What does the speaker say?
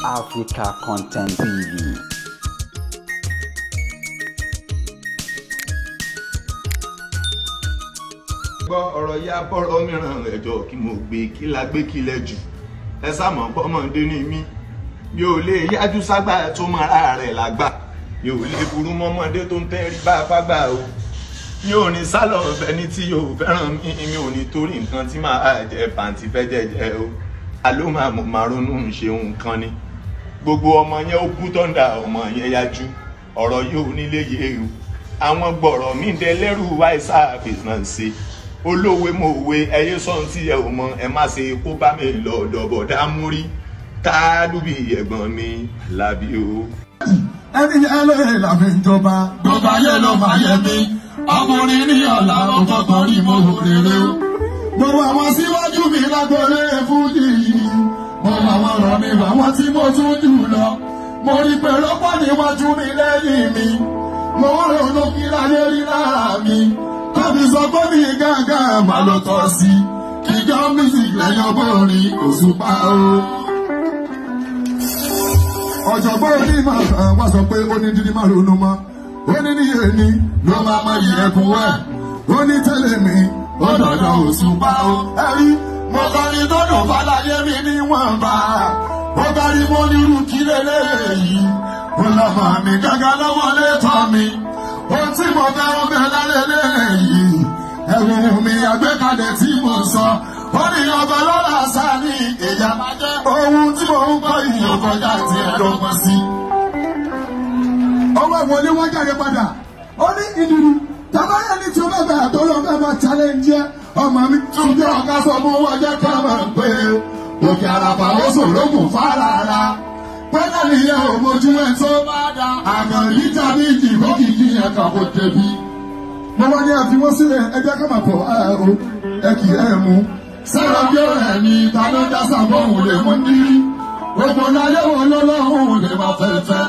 Africa Content TV. Gbọ́ ọ̀rọ̀ yá bọ́rọ̀ mìíràn ẹ̀jọ̀ kí mo gbé kí la gbé kí lẹ jù ẹ sámọ̀ pọ́mọdé ní mí. Mi ò lè yájú ságbà tó mọ ara rẹ̀ lágbà, mi ò lè burú mọ́mọdé tó ń tẹ́rí bá fágbà o. Mi ò ní sálọ̀ fẹ́ni tí yóò fẹ́ràn mi, mi ò ní torí nǹkan tí màá jẹ pàǹtí fẹ́ jẹjẹ o. Àló máa mọ̀ máa ronú ṣe nǹkan ni. Gbogbo ọmọ yẹn ó kú tọ́ndà, ọmọ yẹn yájú, ọ̀rọ̀ yóò nílé yé o. Àwọn gbọ̀rọ̀ mi dẹ lẹ́rù wáìsà fìsàn sí olówe mòwe ẹyẹ sọ́n tí ẹ ò mọ, ẹ má ṣe kó bá mi lọ dọ̀bọ̀dá múrí kálùbí ẹ̀gbọ́n mi lábí o. Ẹni ẹlẹ́rìí làfi ń jọba, gbogbo ayé ló máa yẹ mí. Ọkùnrin ní ọ̀la ọkọ̀ọ̀kan rí mo hò rere o. Gbogbo àwọn síwájú mi lágbóolé fújì yìí. Mo mọ àwọn ọ̀rọ̀ mi wà wọ́n tí mo tún jù lọ. Mo rí pé lọ́pọ̀ níwájú mi lẹ́yìn mi. Mo ń ronú kí láyé rí lára mi. Tọ́bi sọ pé mi gángan mà ló tọ́ sí. Kíjọ́ music lẹ́yìn ọgbọ́n orin Òṣùpá o. Ọ̀jọ̀gbọ́n onímọ̀ wá sọ pé ó ní dídí má ronú mọ́. Ó ní ní èní ló máa mọ ìyẹ̀kùn wẹ̀. Ó ní tẹ́lẹ̀ mi ó dọ̀dọ̀ Òṣùpá o. Ẹ rí mo kọrin tó dùn fàlàyé mi níwọ̀nba. Ó bá rí mo nírú kí lélẹ́yìí. Ó lọ́mọ mi gángan lọ́wọ́ létọ́ mi. Ohun tí mo fẹ́ ó bẹ lálẹ́ lẹ́yìí. Ẹ̀wọ̀n mi àgbékalẹ̀ tí mo sọ. Ó ní ọba lọ́la sáà ní ìyá máa jẹ́. Ohun tí mo ń kọ́ ìyàn kọjá ti ẹ̀dọ́gbọ̀n sí. Ọwọ́ ìwọlé wọ́n jáde padà. Ó ní ìdúró. Tàbáyà ní tí o bá bẹ̀rẹ̀ tó lọ fẹ́ máa challenge ọmọ mi. Túnjẹ́ ọ̀gá sọ fún wọn jẹ́ ká máa pé òkè àràbà ó ṣòro kò fárara. Pẹ́lá nìyẹn ò mojú ẹ̀ tó bá dá. Àkànrí tàbí ìdìbò kìkì yẹn kan kò débi. Mo wá ní àfi wọ́n sílẹ̀ ẹgbẹ́ ká máa pọ̀ ẹ kì í ẹ̀ mú. Sára bí ọ̀rẹ́ mi ta ló dá sábọ̀ òun lè mú ní. Gbogbo láyé wọn lọ́lọ́run lè máa fẹ́ fẹ́.